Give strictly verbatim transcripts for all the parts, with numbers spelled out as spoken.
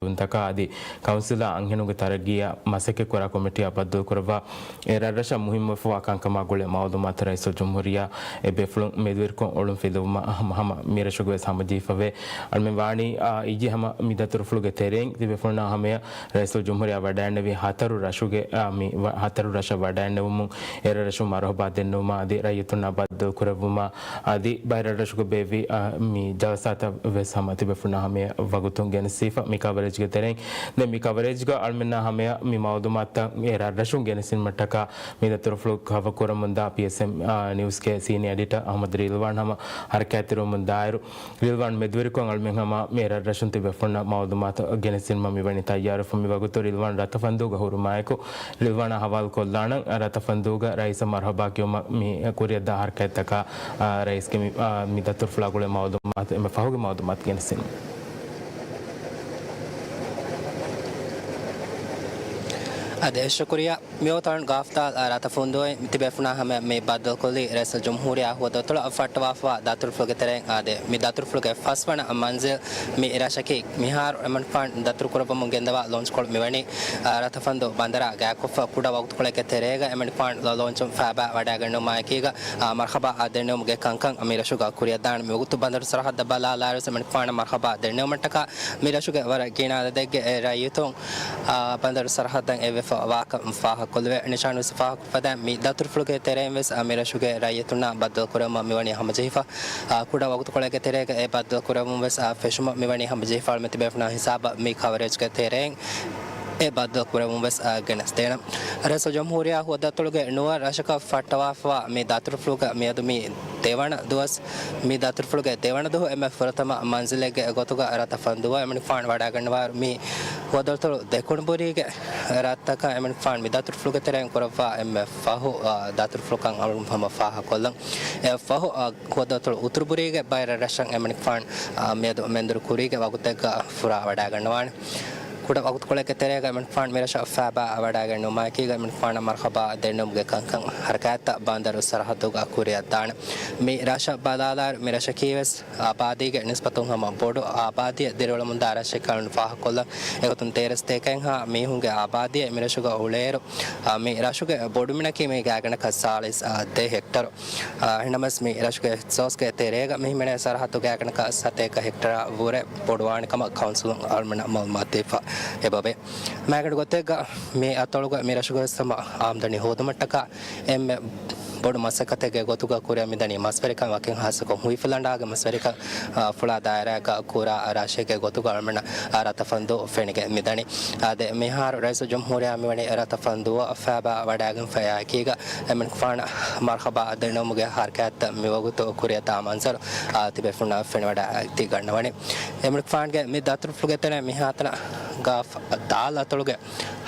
ތަކާ އަދި ކައުންސިލާ އަންހެނުންގެ ތަރައްގީއަށް މަސައްކަތްކުރާ ކޮމިޓީއާ ބައްދަލުކުރައްވާ، އެ ރަށްރަށަށް މުހިއްމުވެފަވާ ކަންކަމާ ގުޅޭ މައުލޫމާތު ރައީސުލްޖުމްހޫރިއްޔާ އެ ބޭފުޅުން މެދުވެރިކޮށް އޮޅުން ފެއްލެވުމަށް ހަމަ ހަމަ މި ރަށުގަވެސް ހަމަޖެހިފަވޭ. އަޅުމެން ވާނީ، އާ، އިއްޔެ ހަމަ މި ދަތުރުފުޅުގެ ތެރެއިން ތިބޭފުޅުންނާ ހަމަޔަށް ރައީސުލްޖުމްހޫރިއްޔާ ވަޑައިންނެވި ހަތަރު ރަށުގެ، އާ، މި ވަ-، ހަތަރު ރަށަށް ވަޑައިންނެވުމުން އެ ރަށްރަށުން މަރުހަބާ ދެންނެވުމާ އަދި ރައްޔިތުންނާ ބައްދަލުކުރެއްވުމާ އަދި ބައިރަށްރަށުގަ ބޭއްވި، އާ، މި ޖަލްސާތައް ވެސް ހަމަ ތިބޭފުޅުންނާ ހަމަޔަށް ވަގުތުން ގެނެސްދީފަ. މި ކަވަރޭޖްގެ ތެރެއިން ދެން މި ކަވަރޭޖްގަ އަޅުމެންނާ ހަމަޔަށް މި މައުލޫމާތުތައް އެ ރަށްރަށުން ގެނެސްދިނުމަށްޓަކާ މި ދަތުރުފުޅު ކަވަރ ކުރަމުންދާ ޕީއެސްއެމް، އާ، ނިއުސްގެ ސީނިއާ އެޑިޓަރ އަހްމަދު ރީލްވާން ހަމަ ހަރަކާތްތެރިވަމުން ދާއިރު، ރިލްވާން މެދުވެރިކޮށް އަޅުމެން ހަމަ މި ރަށްރަށުން ތިބޭފުޅުންނަށް މައުލޫމާތު ގެނެސްދިނުމަށް މިވަނީ ތައްޔާރުވެފަ. މި ވަގުތު ރިލްވާން ރަތަފަންދޫގަ ހުރުމާއެކު، ރިލްވާނާ ހަވާލުކޮށްލާނަން. ރަތަފަންދޫގަ ރައީސަށް މަރުހަބާ ކިޔުމަށް މި ކުރިއަށްދާ ހަރަކާތްތަކާ، އާ، ރައީސްގެ މި، އާ، މި ދަތުރުފުޅާ ގުޅޭ މައުލޫމާތު އެންމެ ފަހުގެ މައުލޫމާތު ގެނެސްދިނުން. އާދެ، ޝުކުރިއްޔާ. މިވަގުތު ގާފްދާލް ރަތަފަންދޫއިން ތިބޭފުޅުންނާ ހަމަ މި ބައްދަލުކޮށްލީ ރައީސުލްޖުމްހޫރިއްޔާ ހުވަދައްތައް ފައްޓަވާފަވާ ދަތުރުފުޅުގެ ތެރެއިން. އާދެ، މި ދަތުރުފުޅުގެ ފަސްވަނަ މަންޒިލް މި ރަށަކީ މިހާރު އެމަނިކުފާނު ދަތުރުކުރައްވަމުން ގެންދަވާ ލޯންޗްކޮޅު މިވަނީ، އާ، ރަތަފަންދޫ ބަނދަރާ ގާތްކޮށްފަ ކުޑަ ވަގުތުކޮޅެއްގެ ތެރޭގަ އެމަނިކުފާނު ލޯ-، ލޯންޗުން ފައިބާ ވަޑައިގަންނަވުމާއެކީގަ، އާ، މަރުހަބާ ދެންނެވުމުގެ ކަންކަން މި ރަށުގަ ކުރިއަށްދާނެ. މިވަގުތު ބަނދަރު ސަރަހައްދަށް ބަލާލާއިރު އެމަނިކުފާނަށް މަރުހަބާ ދެންނެވުމަށްޓަކާ މި ރަށުގެ ވަރަށް ގިނަ އަދަދެއްގެ ރައްޔިތުން، އާ، ބަނދަރު ސަރަހައްދަށް އެއްވެފަ ވާކަން ފާހަގަކޮށްލެވޭ. ނިޝާންވެސް ފާހަގަކޮށްފަދައިން މި ދަތުރުފުޅުގެ ތެރެއިން ވެސް، އާ، މި ރަށުގެ ރައްޔިތުންނާ ބައްދަލުކުރެއްވުމަށް މިވަނީ ހަމަޖެހިފަ. އާ، ކުޑަ ވަގުތުކޮޅެއްގެ ތެރޭގަ އެ ބައްދަލުކުރެއްވުން ވެސް، އާ، ފެށުމަށް މިވަނީ ހަމަޖެހިފަ. އަޅުމެން ތިބޭފުޅުންނާ ހިސާބަށް މި ކަވަރޭޖްގެ ތެރެއިން އެ ބައްދަލުކުރެއްވުން ވެސް، އާ، ގެނެސްދޭނަން. ރައީސުލްޖުމްހޫރިއްޔާ ހުވަދައްތަޅުގެ ނުވަ ރަށަކަށް ފައްޓަވާފަވާ މި ދަތުރުފުޅުގަ މިއަދު މި ދެވަނަ ދުވަސް، މި ދަތުރުފުޅުގެ ދެވަނަ ދުވަހު އެންމެ ފުރަތަމަ މަންޒިލެއްގެ ގޮތުގަ ރަތަފަންދޫއަށް އެމަނިކުފާނު ވަޑައިގަންނަވާއިރު، މި ހުވަދައްތަޅު ދެކުނުބުރީގެ ރަށްތަކަށް އެމަނިކުފާނު މި ދަތުރުފުޅުގެ ތެރެއިން ކުރައްވާ އެންމެ ފަހު، އާ، ދަތުރުފުޅުކަން އަޅުގަނޑު ހަމަ ފާހަގަކޮށްލަން. އެ ފަހު، އާ، ހުވަދައްތަޅު އުތުރުބުރީގެ ބައި ރަށްރަށަށް އެމަނިކުފާނު، އާ، މިއަދު މެންދުރު ކުރީގެ ވަގުތެއްގަ ފުރާ ވަޑައިގަންނަވާނެ. ކުޑަ ވަގުތުކޮޅެއްގެ ތެރޭގަ އެމަނިކުފާނު މި ރަށަށް ފައިބާ ވަޑައިގެންނެވުމާއެކީގަ އެމަނިކުފާނަށް މަރުހަބާ ދެންނެވުމުގެ ކަންކަން ހަރަކާތްތައް ބަނދަރު ސަރަހައްދުގަ ކުރިއަށްދާނެ. މި ރަށަށް ބަލާލާއިރު މި ރަށަކީ ވެސް އާބާދީގެ ނިސްބަތުން ހަމަ ބޮޑު އާބާދީއެއް ދިރިއުޅެމުންދާ ރަށެއްކަން ފާހަގަކޮށްލަން. އެގޮތުން ތޭރަ ސަތޭކައެއްހާ މީހުންގެ އާބާދީއެއް މި ރަށުގަ އުޅޭއިރު، އާ، މި ރަށުގެ ބޮޑުމިނަކީ މީގެ ގާތްގަނޑަކަށް ސާޅީސް ދެ ހެކްޓަރު. އާ، އެހެންނަމަވެސް މި ރަށުގެ ސޯސްގެ ތެރޭގަ މި ހިމެނޭ ސަރަހައްދު ގާތްގަނޑަކަށް ސަތޭކަ ހެކްޓަރާ ވުރެ ބޮޑުވާނެ ކަމަށް ކައުންސިލުން އަޅުމެންނަށް މައުލޫމާތު ދީފަ އެބަވޭ. މާގަނޑު ގޮތެއްގަ މި އަތޮޅުގަ މި ރަށުގަވެސް ހަމަ އާމްދަނީ ހޯދުމަށްޓަކާ އެންމެ ބޮޑު މަސައްކަތެއްގެ ގޮތުގަ ކުރިއަށް މިދަނީ މަސްވެރިކަން. ވަކިން ހާއްސަކޮށް ހުއިފުލަނޑާގެ މަސްވެރިކަން، އާ، ފުޅާ ދާއިރާއަކަށް ކުރާ ރަށެއްގެ ގޮތުގަ އަޅުމެންނަށް، އާ، ރަތަފަންދޫ ފެނިގެން މިދަނީ. އާދެ، މިހާރު ރައީސުލްޖުމްހޫރިއްޔާ މިވަނީ ރަތަފަންދޫއަށް ފައިބާ ވަޑައިގެންފަޔާއެކީގަ އެމަނިކުފާނަށް މަރުހަބާ ދެންނެވުމުގެ ހަރަކާތްތައް މިވަގުތު ކުރިއަށްދާ މަންޒަރު، އާ، ތިބޭފުޅުންނަށް ފެނިވަޑައިގަތީގަންނަވަނީ. އެމަނިކުފާނުގެ މި ދަތުރުފުޅުގެ ތެރެއިން މިހާތަނަށް ގާފް ދާލް އަތޮޅުގެ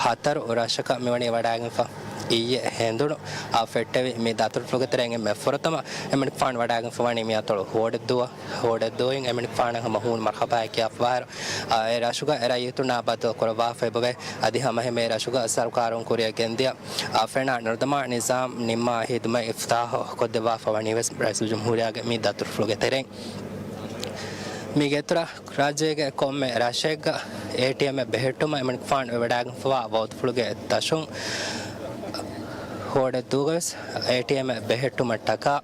ހަތަރު ރަށަކަށް މިވަނީ ވަޑައިގެންފަ. އިއްޔެ ހެނދުނު، އާ، ފެއްޓެވި މި ދަތުރުފުޅުގެ ތެރެއިން އެންމެ ފުރަތަމަ އެމަނިކުފާނު ވަޑައިގެންފަވަނީ މި އަތޮޅު ހޯޑެއްދޫއަށް. ހޯޑެއްދޫއިން އެމަނިކުފާނަށް ހަމަ ހޫނު މަރުހަބާއެއް ކިޔާފަވާއިރު، އާ، އެ ރަށުގަ އެ ރައްޔިތުންނާ ބައްދަލު ކުރައްވާފަ އެބަވޭ. އަދި ހަމަ އެހެންމެ ރަށުގަ ސަރުކާރުން ކުރިއަށް ގެންދިޔަ، އާ، ފެނާ ނަރުދަމާ ނިޒާމް ނިންމާ ހިދުމަތް އިފްތިތާހު ކޮށްދެއްވާފަ ވަނީ ވެސް ރައީސުލްޖުމްހޫރިއްޔާގެ މި ދަތުރުފުޅުގެ ތެރެއިން. މީގެ އިތުރަށް ރާއްޖޭގެ ކޮންމެ ރަށެއްގަ އޭޓީއެމްއެއް ބެހެއްޓުމަށް އެމަނިކުފާނު ވެވަޑައިގެންފަވާ ވަގުތުފުޅުގެ ދަށުން ހޯޑެއްދޫގަވެސް އޭޓީއެމްއެއް ބެހެއްޓުމަށްޓަކާ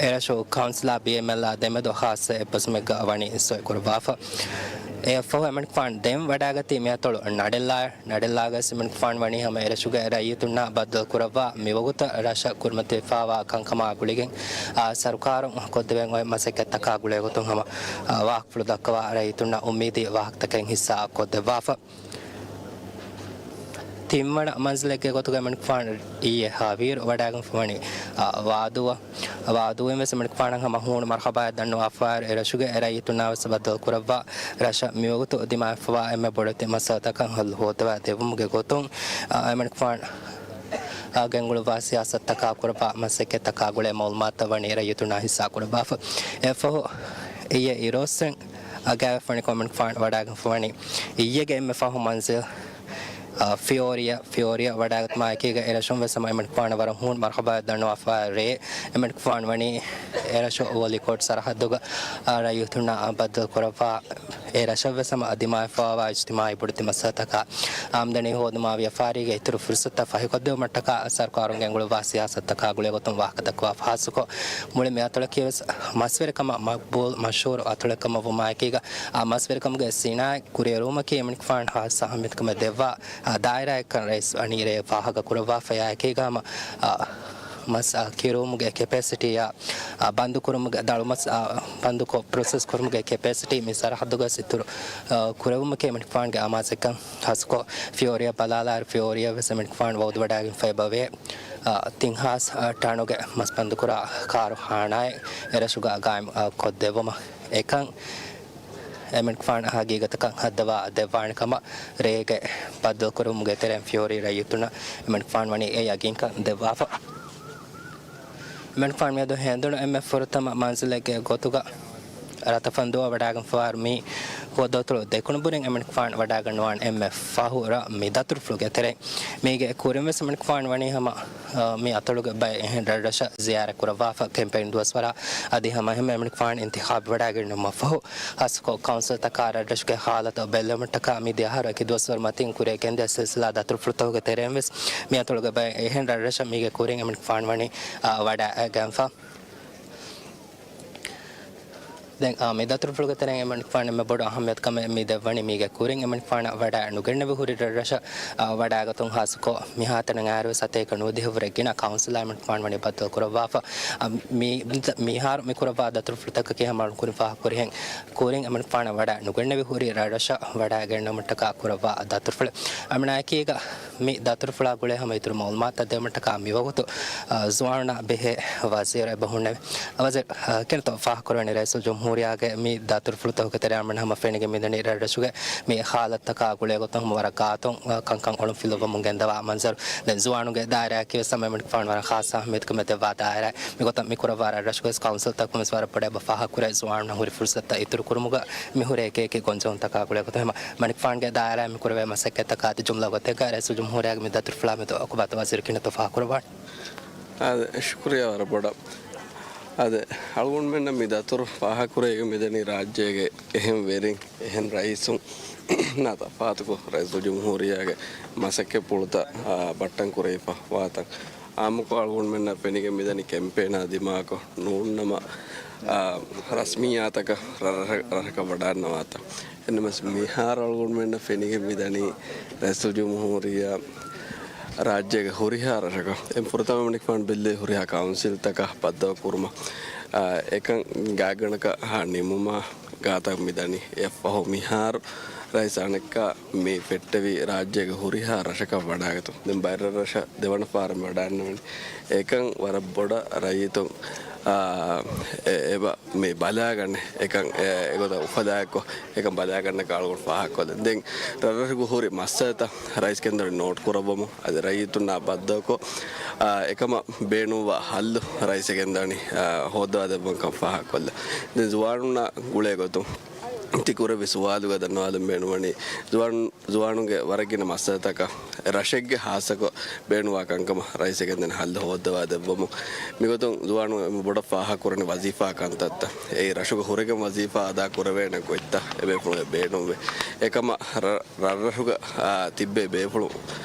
އެރަށު ކައުންސިލާ ބީއެމްއެލްއާ ދެމެދު ޚާއްސަ އެއްބަސްވުމެއްގަ ވަނީ ސޮއިކުރައްވާފަ. އެއަށްފަހު އެމަނިކުފާނު ދެން ވަޑައިގަތީ މިއަތޮޅު ނަޑެއްލާ، ނަޑެއްލާގަސް އެމަނިކުފާނު ވަނީ ހަމަ އެރަށުގެ ރައްޔިތުންނާ ބައްދަލު ކުރައްވާ މިވަގުތަށް ރަށަށް ކުރިމަތިވެފަވާ ކަންކަމާ ގުޅިގެން، އާ، ސަރުކާރުން ކޮށްދެވެން އޮތް މަސައްކަތްތަކާ ގުޅޭގޮތުން ހަމަ، އާ، ވާހަކަފުޅު ދައްކަވާ ރައްޔިތުންނަށް އުއްމީދީ ވާހަކަތަކެއް ހިއްސާ ކޮށްދެއްވާފަ. ތިންވަނަ މަންޒިލެއްގެ ގޮތުގަ އެމަނިކުފާނު އިއްޔެ ހަވީރު ވަޑައިގެންފަވަނީ، އާ، ވާދޫއަށް. ވާދޫއިން ވެސް އެމަނިކުފާނަށް ހަމަ ހޫނު މަރުހަބާއެއް ދަންނަވާފަވާއިރު، އެރަށުގެ ރައްޔިތުންނާ ވެސް ބައްދަލު ކުރައްވާ ރަށަށް މިވަގުތު ދިމާވެފަވާ އެންމެ ބޮޑެތި މައްސަލަތަކަށް ހައްލު ހޯއްދަވާ ދެއްވުމުގެ ގޮތުން، އާ، އެމަނިކުފާނު، އާ، ގެންގުޅުއްވާ ސިޔާސަތުތަކާ ކުރައްވާ މަސައްކަތްތަކާ ގުޅޭ މައުލޫމާތުތައް ވަނީ ރައްޔިތުންނާ ހިއްސާ ކުރައްވާފަ. އެއަށްފަހު އިއްޔެ އިރުއޮއްސެން އަގާވެފަވަނިކޮށް އެމަނިކުފާނު ވަޑައިގެންފަވަނީ އިއްޔެގެ އެންމެ ފަހު މަންޒިލް ފިއޯރިއަ، ފިއޯރިއަ ވަޑައިގަތުމާ އެކީގަ އެރަށުން ވެސް ހަމަ އެމަނިކުފާނަށް ވަރަށް ހޫނު މަރުޙަބާ ދަންނަވާފަ ރޭ. އެމަނިކުފާން ވަނީ އެރަށު ވޮލިކޯޓް ސަރަހައްދުގަ، އާ، ރައްޔިތުންނާ ބައްދަލު ކުރައްވާ، އެ ރަށަށް ވެސް ހަމަ ދިމާވެފަވާ އިޖްތިމާޢީ ބޮޑެތި މައްސަލަތަކާ، އާމްދަނީ ހޯދުމާ ވިޔަފާރީގެ އިތުރު ފުރުސަތުތައް ފަހިކޮށްދެވުމަށްޓަކާ ސަރުކާރުން ގެންގުޅުއްވާ ސިޔާސަތުތަކާ ގުޅޭގޮތުން ވާހަކަ ދައްކަވާފަ ހާއްސަކޮށް، މުޅި މި އަތޮޅަކީ ވެސް މަސްވެރިކަމަށް މަގްބޫލް މަޝްހޫރު އަތޮޅެއް ކަމަށް ވުމާއެކީގަ، އާ މަސްވެރިކަމުގެ ސިނާއަތް ކުރިއެރުވުމަކީ އެމަނިކުފާން ހާއްސަ އަހައްމިއްޔަތުކަމެއް ދެއްވާ، އާ، ދާއިރާއެއްކަން ރައީސް ވަނީ ރޭ ފާހަގަ ކުރައްވާފަޔާ އެކީގަ ހަމަ، އާ، މަސް، އާ، ކިރުވުމުގެ ކެޕޭސިޓީއާ، އާ، ބަންދުކުރުމުގެ ދަޅުމަސް، އާ، ބަންދުކޮށް ޕްރޮސެސް ކުރުމުގެ ކެޕޭސިޓީ މި ސަރަހައްދުގަ އިތުރު، އާ، ކުރެވުމަކީ އެމަނިކުފާންގެ އަމާޒެއްކަން ހާއްސަކޮށް ފިއޯރިއާ ބަލާލާއިރު ފިއޯރިއާ ވެސް އެމަނިކުފާން ވައުދުވަޑައިގެންފައިބަވޭ، އާ، ތިން ހާސް، އާ، ޓަނުގެ މަސް ބަންދުކުރާ ކާރުޚާނާއެއް އެރަށުގަ ގާއިމް، އާ، ކޮށްދެއްވުމަށް އެކަން އެމަނިކުފާނަށް ހަގީގަތަކަށް ހައްދަވާ ދެއްވާނެ ކަމަށް ރޭގެ ބައްދަލުކުރުމުގެ ތެރެއިން ފިއޯރި ރައްޔިތުންނަށް އެމަނިކުފާން ވަނީ އެ ޔަގީންކަން ދެއްވާފަ. އެމަނިކުފާން މިއަދު ހެނދުނު އެންމެ ފުރަތަމަ މަންޒިލެއްގެ ގޮތުގަ ރަތަފަންދުއަށް ވަޑައިގެންފަވާ މި ހުވަދުއަތޮޅު ދެކުނުބުރިން އެމަނިކުފާން ވަޑައިގަންނަވާނެ އެންމެ ފަހު ރަށް މި ދަތުރުފުޅުގެ ތެރެއިން. މީގެ ކުރިން ވެސް އެމަނިކުފާން ވަނީ ހަމަ، އާ، މި އަތޮޅުގެ ބައެއް އެހެން ރަށްރަށަށް ޒިޔާރަތް ކުރައްވާފަ ކެމްޕޭން ދުވަސްވަރާ އަދި ހަމަ އެހެން އެމަނިކުފާން އިންތިޚާބު ވަޑައިގެންނެވުމަށް ފަހު، ހާއްސަކޮށް ކައުންސިލްތަކާ ރަށްރަށުގެ ހާލަތު ބެއްލެވުމަށްޓަކާ މި ދެ އަހަރު އެކި ދުވަސްވަރު މަތިން ކުރިއަށް ގެންދިޔަ ސިލްސިލާ ދަތުރުފުޅުތަކުގެ ތެރެއިން ވެސް މި އަތޮޅުގެ ބައެއް އެހެން ރަށްރަށަށް މީގެ ކުރިން އެމަނިކުފާން ވަނީ، އާ، ވަޑައިގެންފަ. ދެން، އާ، މި ދަތުރުފުޅުގެ ތެރެއިން އެމަނިކުފާން އެންމެ ބޮޑު އަހައްމިޔަތު ކަމެއް މި ދެއްވަނީ މީގެ ކުރިން އެމަނިކުފާނަށް ވަޑައި ނުގެންނެވި ހުރި ރަށްރަށަށް، އާ، ވަޑައިގަތުން ހާއްސަކޮށް މިހާތަނަށް އައިރުވެސް ސަތޭކަ ނުވަދިހަ ވުރެ ގިނަ ކައުންސިލާ އެމަނިކުފާން ވަނީ ބައްދަލު ކުރައްވާފަ. އާ، މި، މިހާރު މި ކުރައްވާ ދަތުރުފުޅުތަކަކީ ހަމަ ކުރިން ފާހަގަކުރިހެން ކުރިން އެމަނިކުފާނަށް ވަޑައި ނުގެންނެވި ހުރި ރަށްރަށަށް ވަޑައިގެންނެވުމަށްޓަކާ ކުރައްވާ ދަތުރުފުޅެއް. އަމިނާއެކީގަ މި ދަތުރުފުޅާ ގުޅޭ ހަމަ އިތުރު މައުލޫމާތުތައް ދެވުމަށްޓަކާ މިވަގުތު، އާ، ޒުވާނުންނާ ބެހޭ ވަޒީރު އެބަ ހުންނެވި. ވަޒީރު، އާ، ކިނަތޯ ފާހަގަކުރަނީ ރައީސުލްޖުމްހޫރިއްޔާގެ މި ދަތުރުފުޅުތަކުގެ ތެރެއިން ހަމަ ފެނިގެން މިދަނީ ރަށްރަށުގެ މި ހާލަތުތަކާ ގުޅޭގޮތުން ހަމަ ވަރަށް ގާތުން، އާ، ކަންކަން އޮޅުންފިލުވަމުން ގެންދަވާ މަންޒަރު. ދެން ޒުވާނުންގެ ދާއިރާއަކީ ވެސް ހަމަ އެމަނިކުފާނު ވަރަށް ޚާއްސަ އަހައްމިޔަތުކަމެއް ދެއްވާ ދާއިރާ. މިގޮތަށް މި ކުރައްވާ ރަށްރަށުގެ ކައުންސިލްތަކުން ވެސް ވަރަށް ބޮޑަށް އެބަ ފާހަގަކުރޭ ޒުވާނުންނަށް ހުރި ފުރުސަތުތައް އިތުރު ކުރުމުގަ މި ހުރޭ އެކި އެކި ގޮންޖެހުންތަކާ ގުޅޭގޮތުން. ހަމަ މަނިކުފާންގެ ދާއިރާއިން މި ކުރެވޭ މަސައްކަތްތަކާ އަދި ޖުމްލަ ގޮތެއްގަ ރައީސުލްޖުމްހޫރިއްޔާގެ މި ދަތުރުފުޅާ މެދު އަކުބާތައް ވަޒީރު ކިނަތޯ ފާހަގަކުރައްވާނެ. އާދެ، ޝުކުރިއްޔާ ވަރަށް ބޮޑަށް. އާދެ، އަޅުގަނޑުމެންނަށް މި ދަތުރު ފާހަގަކުރެވިގެން މިދަނީ ރާއްޖޭގެ އެހެން ވެރިން، އެހެން ރައީސުންނާ ތަފާތުކޮށް، ރައީސުލްޖުމްހޫރިއްޔާގެ މަސައްކަތްޕުޅުތައް، އާ، ބައްޓަން ކުރެވިފަ ވާތަން. އާއްމުކޮށް އަޅުގަނޑުމެންނަށް ފެނިގެން މިދަނީ ކެމްޕޭނާ ދިމާކޮށް ނޫންނަމަ، އާ، ރަސްމިއްޔާތަކަށް ރަށް، ރަށް، ރަށަކަށް ވަޑާންނަވާތަން. އެންމެސް މިހާރު އަޅުގަނޑުމެންނަށް ފެނިގެން މިދަނީ ރައީސުލްޖުމްހޫރިއްޔާ ރާއްޖޭގެ ހުރިހާ ރަށަކަށް އެން ފުރަތަމަ އެމަނިކުފާނު ބެއްލެވި ހުރިހާ ކައުންސިލްތަކަށް ބައްދަލުކުރުމަށް، އާ، އެކަން ގާތްގަނޑަކަށް ހާ ނިމުމާ ގާތަށް މިދަނީ. އެއަށްފަހު މިހާރު ރައީސް އަނެއްކާ މި ފެއްޓެވި ރާއްޖޭގެ ހުރިހާ ރަށަކަށް ވަޑާގަތުން. ދެން ބައެއް ރަށްރަށަށް ދެވަނަ ފަހަރަށް ވަޑާންނަވަނީ. އެކަން ވަރަށް ބޮޑަށް ރައްޔިތުން، އާ، އެ، އެބަ މި ބަލާގަނެ އެކަން އެ، އެގޮތަށް އުފަލާއެއްކޮށް އެކަން ބަލާގަންނަކަށް އަޅުގަނޑު ފާހަގަކޮށްލަން. ދެން ރަށްރަށުގަ ހުރި މައްސަލަތައް ރައީސް ގެންދަނީ ނޯޓް ކުރައްވަމުން އަދި ރައްޔިތުންނާ ބައްދަލުކޮށް، އާ، އެކަމަށް ބޭނުންވާ ހައްލު ރައީސް ގެންދަނީ، އާ، ހޯއްދަވާ ދެއްވަން ކަން ފާހަގަކޮށްލަން. ދެން ޒުވާނުންނާ ގުޅޭ ގޮތުން ތި ކުރެއްވި ސުވާލުގަ ދަންނަވާލަން ބޭނުންވަނީ ޒުވާނު ޒުވާނުންގެ ވަރަށް ގިނަ މައްސަލަތަކަށް ރަށެއްގެ ހާއްސަކޮށް ބޭނުންވާ ކަންކަމަށް ރައީސް ގެންދަނީ ހައްލު ހޯއްދަވާ ދެއްވަމުން. މިގޮތުން ޒުވާނުން އެންމެ ބޮޑަށް ފާހަގަކުރަނީ ވަޒީފާ ކަންތައްތައް. އެއީ ރަށުގެ ހުރެގެން ވަޒީފާ އަދާ ކުރެވޭނެ ގޮތްތައް އެބޭފުޅުން ބޭނުންވޭ. އެކަމަށް ރަށްރަށުގަ، އާ، ތިއްބޭ ބޭފުޅުން،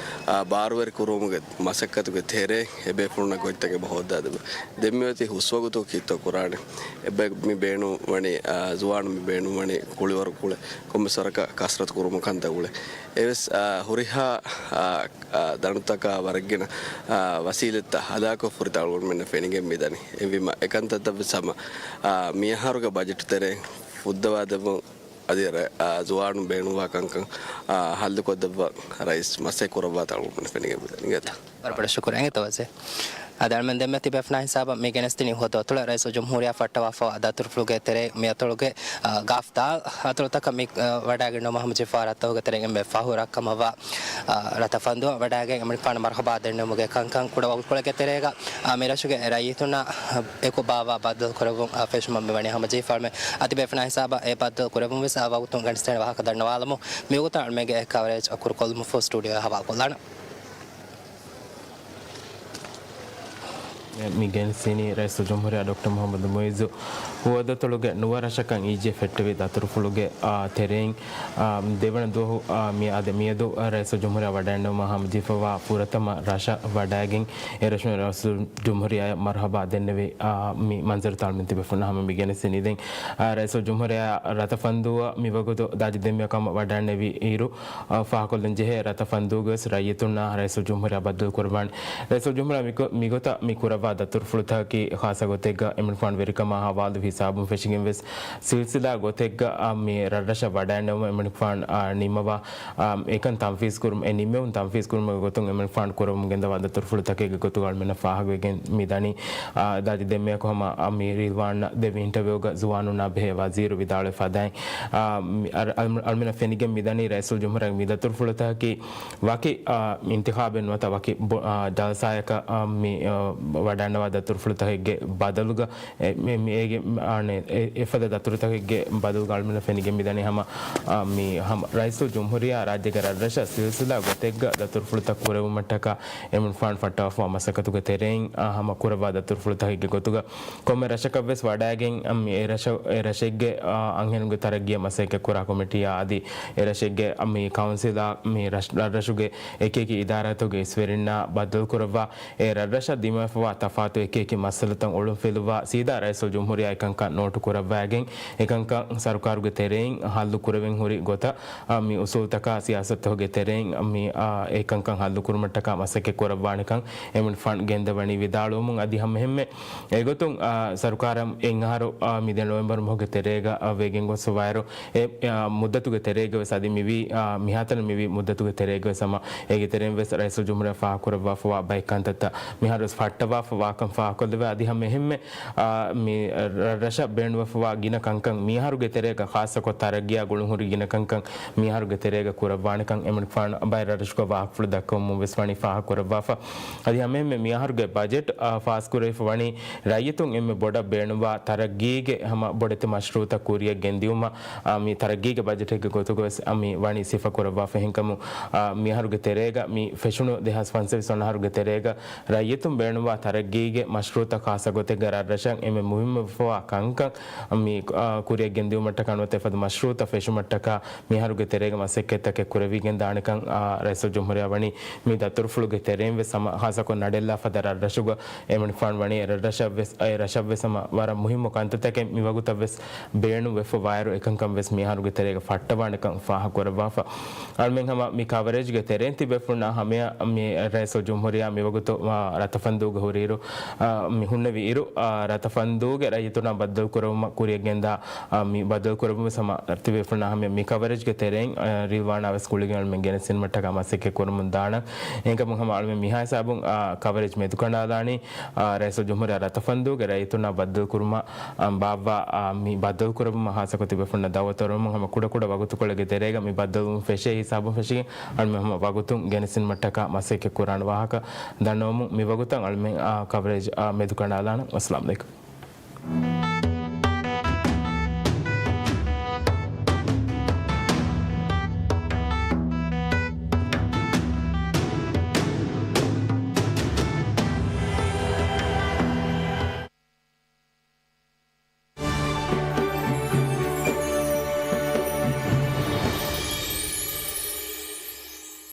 އާ، ބާރުވެރި ކުރުވުމުގެ މަސައްކަތުގެ ތެރޭ އެބޭފުޅުންނަށް ގޮތްތަކެއް އެބަ ހޯއްދާދެއްވޭ. ދެންމެ އޮތީ ހުސްވަގުތު ކީއްތޯ ކުރާނެ؟ އެބަ މި ބޭނުންވަނީ، އާ، ޒުވާނު މި ބޭނުންވަނީ ކުޅިވަރު ކުޅެ ކޮންމެސް ވަރަކަށް ކަސްރަތު ކުރުމުގެ ކަންތައް ގުޅޭ. އެވެސް، އާ، ހުރިހާ، އާ، އާ، ދަނޑުތަކާ ވަރަށްގިނަ، އާ، ވަސީލަތްތައް ހަލާކު ފުރިތަ އަޅުގަނޑުމެންނަށް ފެނިގެން މިދަނީ. އެވީމަ އެކަންތައްތައްވެސް ހަމަ، އާ، މިއަހަރުގެ ބަޖެޓު ތެރެއިން ފުއްދަވާދެއްވުން އަދި ރަ-، އާ، ޒުވާނުން ބޭނުންވާ ކަންކަން، އާ، ހައްލުކޮށްދެއްވަން ރައީސް މަސައްކަތް ކުރައްވާތަން އަޅުގަނޑުމެންނަށް ފެނިގެން މިދަނީ. އިނގޭތަ؟ ވަރަށް ބޮޑަށް ޝުކުރު. އިނގޭތަ ވަޒީރު؟ އަދި އަޅުމެން ދެންމެ ތިބޭފުޅުންނާ ހިސާބަށް މި ގެނެސްދިނީ ހުވަދު އަތޮޅަށް ރައީސުލްޖުމްހޫރިއްޔާ ފައްޓަވާފައިވާ ދަތުރުފުޅުގެ ތެރޭ މި އަތޮޅުގެ، އާ، ގާފްދާލް އަތޮޅުތަކަށް މި، އާ، ވަޑައިގެންނެވުމަށް ހަމަޖެހިފައިވާ ރަށްތަކުގެ ތެރެއިން އެންމެ ފަހު ރަށްކަމަށްވާ، އާ، ރަތަފަންދޫއަށް ވަޑައިގެން އެމަނިކުފާނު މަރުހަބާ ދެންނެވުމުގެ ކަންކަން ކުޑަ ވަގުތުކޮޅެއްގެ ތެރޭގަ، އާ، މި ރަށުގެ ރައްޔިތުންނާ އެކު ބާއްވާ ބައްދަލު ކުރެއްވުން، އާ، ފެށުމަށް މި ވަނީ ހަމަޖެހިފައިވަމެ. އަދި ބޭފުޅުންނާ ހިސާބަށް އެ ބައްދަލު ކުރެއްވުން ވެސް އާ ވަގުތުން ގެނެސްދޭނެ ވާހަކަ ދަންނަވާލަމު. މިވަގުތަށް އަޅުމެންގެ އެ ކަވަރޭޖް އަކުރުކޮށްލުމަށްފަހު ސްޓޫޑިއޯއަށް ހަވާލުކޮށްލާނަން. މި ގެނެސްދިނީ ރައީސުލްޖުމްހޫރިއްޔާ ޑޮކްޓަރ މުހައްމަދު މުއިއްޒު ހުވަދުއަތޮޅުގެ ނުވަ ރަށަކަށް އިއްޒެ ފެއްޓެވި ދަތުރުފުޅުގެ، އާ، ތެރެއިން، އާ، ދެވަނަ ދުވަހު، އާ، މި އަދި މިއަދު، އާ، ރައީސުލްޖުމްހޫރިއްޔާ ވަޑައިންނެވުމަށް ހަމަޖެހިފައިވާ ފުރަތަމަ ރަށަށް ވަޑައިގެން އެ ރަށުން ރައީސުލްޖުމްހޫރިއްޔާއަށް މަރުހަބާ ދެންނެވި، އާ، މި މަންޒަރުތައް އަޅުމެން ތިބޭފުޅުންނަށް ހަމަ މި ގެނެސްދިނީ. ދެން، އާ، ރައީސުލްޖުމްހޫރިއްޔާ ރަތަފަންދޫއަށް މިވަގުތު ދާދި ދެންމެއަކަށް ވަޑައިންނެވި އިރު، އާ، ފާހަގަކޮށްލަން ޖެހޭ ރަތަފަންދޫގަވެސް ރައްޔިތުންނާ ރައީސުލްޖުމްހޫރިއްޔާ ބައްދަލު ކުރައްވާނެ. ރައީސުލްޖުމްހޫރިއްޔާ މިކޮ-، މިގޮތަށް މި ކުރައްވާ ދަތުރުފުޅުތަކަކީ ޚާއްޞަ ގޮތެއްގަ އެމަނިކުފާނު ވެރިކަމާ ހަވާލު ހިސާބުން ފެށިގެން ވެސް ސިލްސިލާ ގޮތެއްގަ، އާ، މި ރަށްރަށަށް ވަޑައިންނެވުމަށް އެމަނިކުފާނު، އާ، ނިންމަވާ، އާ، އެކަން ތަންފީޒް ކުރުމަށް، އެ ނިންމެވުން ތަންފީޒް ކުރުމުގެ ގޮތުން އެމަނިކުފާނު ކުރައްވަމުން ގެންދަވާ ދަތުރުފުޅުތަކެއްގެ ގޮތުގަ އަޅުމެންނަށް ފާހަގަވެގެން މި ދަނީ. އާ، ދާދި ދެންމެއަކު ހަމަ، އާ، މި ރިލްވާން ދެ މިނިޓަށް ވެއުގަ ޒުވާނުންނާ ބެހޭ ވަޒީރު ވިދާޅުވެފަ ދާން. އާ، މި އަރ-، އަޅު-، އަޅުމެންނަށް ފެނިގެން މިދަނީ ރައީސުލްޖުމްހޫރިއްޔާ މި ދަތުރުފުޅުތަކަކީ ވަކި، އާ، އިންތިޚާބެއް ނުވަތަ ވަކި ބޮ-، އާ، ޖަލްސާއަކަށް، އާ، މި، އާ، ވަޑައިންނަވާ ދަތުރުފުޅުތަކެއްގެ ބަދަލުގަ، އެ، މި، މި އޭގެ، އާނެ، އެ، އެފަދަ ދަތުރުތަކެއްގެ ބަދަލުގަ އަޅުމެންނަށް ފެނިގެން މިދަނީ ހަމަ، އާ، މި ހަމަ ރައީސުލްޖުމްހޫރިއްޔާ ރާއްޖޭގެ ރަށްރަށަށް ސިލްސިލާ ގޮތެއްގަ ދަތުރުފުޅުތައް ކުރެވުމަށްޓަކާ އެމަނިކުފާނު ފައްޓަވާފައިވާ މަސައްކަތުގެ ތެރެއިން، އާ، ހަމަ ކުރައްވާ ދަތުރުފުޅުތަކެއްގެ ގޮތުގަ ކޮންމެ ރަށަކަށްވެސް ވަޑައިގެން، އަ، މި އެ ރަށަ-، އެ ރަށެއްގެ، އާ، އަންހެނުންގެ ތަރައްގީއަށް މަސައްކަތް ކުރާ ކޮމިޓީއާ އަދި އެ ރަށެއްގެ، އަ، މި ކައުންސިލާ މި ރަށް-، ރަށްރަށުގެ އެކިއެކި އިދާރާތަކުގެ އިސްވެރިންނާ ބައްދަލުކުރައްވާ، އެ ރަށްރަށަށް ދިމާވެފައިވާ ތަފާތު އެކިއެކި މައްސަލަތައް އޮޅުންފިލުއްވާ ސީދާ ރައީސުލްޖުމްހޫރިއްޔާ އެކަންކަން ނޯޓު ކުރައްވައިގެން، އެކަންކަން ސަރުކާރުގެ ތެރެއިން ހައްލު ކުރެވެން ހުރި ގޮތަށް، އަ، މި އުސޫލުތަކާ ސިޔާސަތުތަކުގެ ތެރެއިން މި، އާ، އެކަންކަން ހައްލު ކުރުމަށްޓަކާ މަސައްކަތް ކުރައްވާނެކަން އެމަނިކުފާނު ގެންދަވަނީ ވިދާޅުވަމުން އަދި ހަމައެހެންމެ އެގޮތުން، އާ، ސަރުކާރަށް އެއްއަހަރު، އާ، މިދިޔަ ނޮވެމްބަރު މަހުގެ ތެރޭގަ، އާ، ވެގެން ގޮސްފައިވާއިރު، އެ، އާ، މުއްދަތުގެ ތެރޭގަވެސް އަދި މިވީ، އާ، މިހާތަނަށް މިވީ މުއްދަތުގެ ތެރޭގަވެސް ހަމަ އޭގެ ތެރެއިން ވެސް ރައީސުލްޖުމްހޫރިއްޔާ ފާހަގަކުރައްވާފައިވާ ބައެއް ކަންތައްތައް މިހާރު ވެސް ފައްޓަވާފައިވާކަން ފާހަގަކޮށްލެވޭ. އަދި ހަމައެހެންމެ، އާ، މި ރަށަށް ބޭނުންވެފައިވާ ގިނަ ކަންކަން މިހާރުގެ ތެރޭގަ ޚާއްޞަކޮށް ތަރައްގީއާ ގުޅުންހުރި ގިނަ ކަންކަން މިހާރުގެ ތެރޭގަ ކުރައްވާނެކަން އެމަނިކުފާނު ބައެއް ރަށްރަށުގަ ވާހަކަފުޅު ދައްކަވަމުން ވެސް ވަނީ ފާހަގަކުރައްވާފަ. އަދި ހަމައެހެންމެ މިއަހަރުގެ ބަޖެޓް، އާ، ފާސްކުރެވިފަ ވަނީ ރައްޔިތުން އެންމެ ބޮޑަށް ބޭނުންވާ ތަރައްގީގެ ހަމަ ބޮޑެތި މަޝްރޫއުތައް ކުރިއަށް ގެންދިއުމަށް، އާ، މި ތަރައްގީގެ ބަޖެޓެއްގެ ގޮތުގަވެސް، އާ، މި ވަނީ ސިފަކުރައްވާފަ. އެހެންކަމުން، އާ، މިއަހަރުގެ ތެރޭގަ މި ފެށުނު ދެހާސް ފަންސަވީސް ވަނަ އަހަރުގެ ތެރޭގަ ރައްޔިތުން ބޭނުންވާ ތަރައްގީގެ މަޝްރޫއުތައް ޚާއްޞަ ގޮތެއްގަ ރަށްރަށަށް އެންމެ މުހިއްމުވެފަވާ ކަންކަން މި، އާ، ކުރިއަށް ގެންދިއުމަށްޓަކާ ނުވަތަ އެފަދަ މަޝްރޫއުތައް ފެށުމަށްޓަކާ މިއަހަރުގެ ތެރޭގަ މަސައްކަތްތަކެއް ކުރެވިގެން ދާނެކަން، އާ، ރައީސުލްޖުމްހޫރިއްޔާ ވަނީ މި ދަތުރުފުޅުގެ ތެރެއިން ވެސް ހަމަ ހާއްސަކޮށް ނަޑެއްލާފަދަ ރަށްރަށުގަ އެމަނިކުފާނު ވަނީ އެ ރަށަށްވެސް، އެ ރަށަށްވެސް ހަމަ ވަރަށް މުހިއްމު ކަންތައްތަކެއް މިވަގުތަށްވެސް ބޭނުން ވެފަ ވާއިރު އެކަންކަން ވެސް މިހާރުގެ ތެރޭގަ ފައްޓަވާނެކަން ފާހަގަކުރައްވާފަ. އަޅުމެން ހަމަ މި ކަވަރޭޖްގެ ތެރެއިން ތިބޭފުޅުންނާ ހަމަޔަށް މި ރައީސުލްޖުމްހޫރިއްޔާ މިވަގުތު، އާ، ރަތަފަންދޫގަ ހުރިއިރު، އާ، މި ހުންނެވި އިރު، އާ، ރަތަފަންދޫގެ ރައްޔިތުންނާ ބައްދަލުކުރެވުމަށް ކުރިއަށް ގެންދާ، އާ، މި ބައްދަލުކުރެއްވުން ވެސް ހަމަ ތިބޭފުޅުންނާ ހަމަޔަށް މި ކަވަރޭޖްގެ ތެރެއިން، އާ، ރިލްވާނާ ވެސް ގުޅިގެން އަޅުމެން ގެނެސްދިނުމަށްޓަކާ މަސައްކަތް ކުރަމުން ދާނަން. އެހެންކަމުން ހަމަ އަޅުމެން މިހާ ހިސާބުން، އާ، ކަވަރޭޖް މެދުކަނޑާލާނީ، އާ، ރައީސުލްޖުމްހޫރިއްޔާ ރަތަފަންދޫގެ ރައްޔިތުންނާ ބައްދަލުކުރުމަށް، އާ، ބާއްވާ، އާ، މި ބައްދަލުކުރެއްވުމަށް ހާއްސަކޮށް ތިބޭފުޅުންނަށް ދައުވަތު އޮރުމުން ހަމަ ކުޑަކުޑަ ވަގުތުކޮޅެއްގެ ތެރޭގަ މި ބައްދަލުވުން ފެށޭ ހިސާބުން ފެށިގެން އަޅުމެން ހަމަ ވަގުތުން ގެނެސްދިނުމަށްޓަކާ މަސައްކަތް ކުރާނެ ވާހަކަ ދަންނަވަމުން މިވަގުތަށް އަޅުމެން، އާ، ކަވަރޭޖް، އާ، މެދުކަނޑާލާނަން. އައްސަލާމު ޢަލައިކުމް.